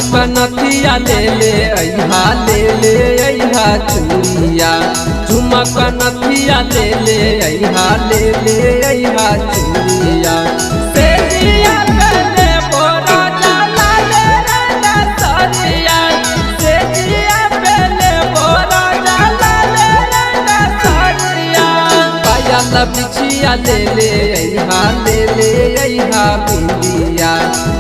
झुमक नथिया ले ले अइहा, ले ले अइहा चूड़िया। झुमक नथिया ले ले अइहा, ले ले अइहा चूड़िया। सेजिया पहले बोरा जाला ले रंगा सरिया। सेजिया पहले बोरा जाला ले रंगा सरिया। पायल बिछिया ले ले अइहा, ले ले अइहा बिंदिया।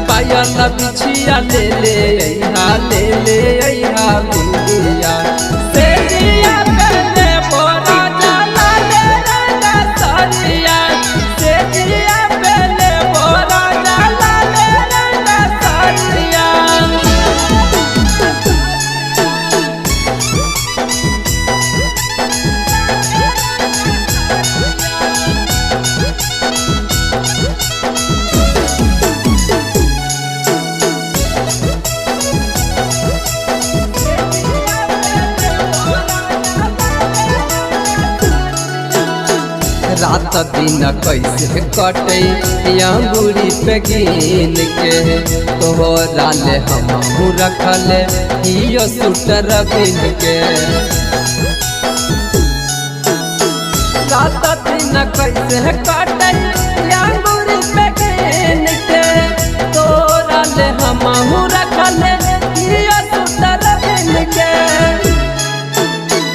पायल बिछिया ले ले अइहा, ले ले अइहा बिंदिया। सेजिया पहले बोरा जाला ले रंगा सरिया। सेजिया पहले बोरा जाला ले रंगा सरिया। रात दिन कैसे कटे अंगूरी पे गिन के, तोहरा ले हम रखल हियो सुटर बिन के। रात दिन कैसे कटे अंगूरी पे गिन के, तोहरा ले हम रखल हियो सुटर बिन के।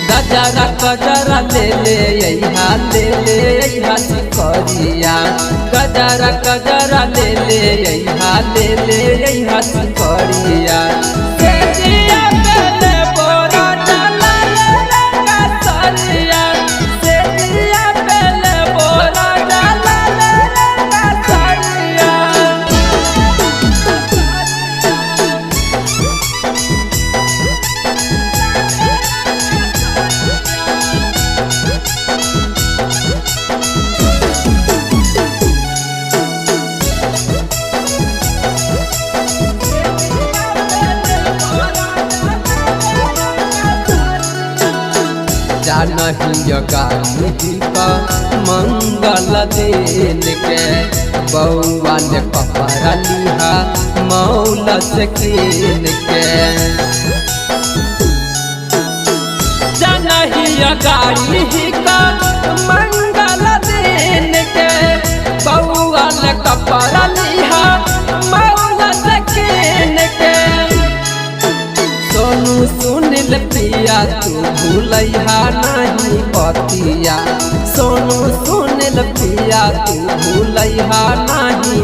गजरा गजरा ले ले अइहा, ले ले अइहा सिकरिया। गजरा गजरा ले ले अइहा, ले ले अइहा सिकरिया। सेजिया पहले बोरा जाला ले रंगा सरिया। सेजिया पहले बोरा जाला ले रंगा सरिया। जानही का मंगल दिन के, बउआ ने कपड़ा लिहा मौल से कीन के। जानही गाड़ी का मंगल दिन के, बउआ ने कपड़ा लिहा मौल से कीन के। सोनू सुनिल पिया तू भूलैहा नहीं पतिया। सोनू सुनिल पिया तू भूलैहा नहीं।